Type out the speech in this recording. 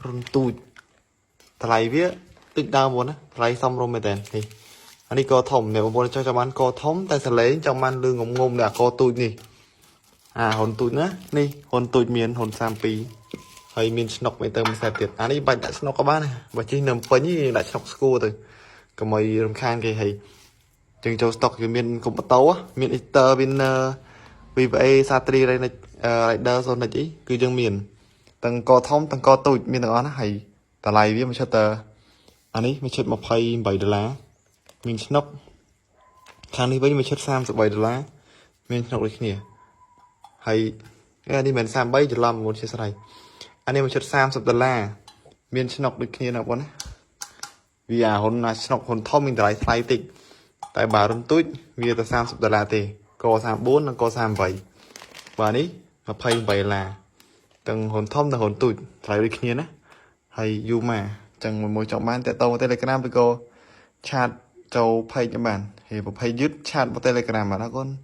រុនទូចតម្លៃវាតិចដើមមុនណាតម្លៃសមរម្យមែនតើនេះអានេះកធំអ្នកបងប្អូនចង់ចាំបានកធំតែសលេងចង់បានលឺងំងំដល់អាកទូចនេះអាហ៊ុនទូចណានេះហ៊ុនទូចមានហ៊ុន32ហើយមានឆ្នុកអីទៅមួយខ្សែទៀតអានេះបាច់ដាក់ឆ្នុកក៏បានដែរបើជិះនៅពេញយើងដាក់ឆ្នុកស្គួរទៅកុំឲ្យរំខានគេហើយចឹងចូលស្តុកគឺមានកុំព្យូទ័រមាន Eater Winner VPA Satri Rider Sonic អីគឺយើងមានទាំងកធំទាំងកទូចមានទាំងអស់ណាហើយតម្លៃវាមួយឈុតតើអានេះមួយឈុត28ដុល្លារមានឆ្នុកខាងនេះវិញមួយឈុត33ដុល្លារមានឆ្នុកដូចគ្នាហើយអានេះមិន33ច្រឡំមុនជាស្រ័យអានេះមួយឈុត30ដុល្លារមានឆ្នុកដូចគ្នាណាបងណាវាអាហ៊ុនអាឆ្នុកហ៊ុនធំមានតម្លៃថ្លៃតិចតែបើរុនទូចវាតែ30ដុល្លារទេក34និងក38បាទនេះ28ដុល្លារទាំងហ៊ុនធំនិងហ៊ុនទូចថ្លៃដូចគ្នាណាហើយយូម៉ាចឹងមួយមួយចង់បានតាក់ទងមក Telegram ឬក៏chat ចូល page បានហើយប្រភេទយឺត chat មក Telegram បាទអរគុណ។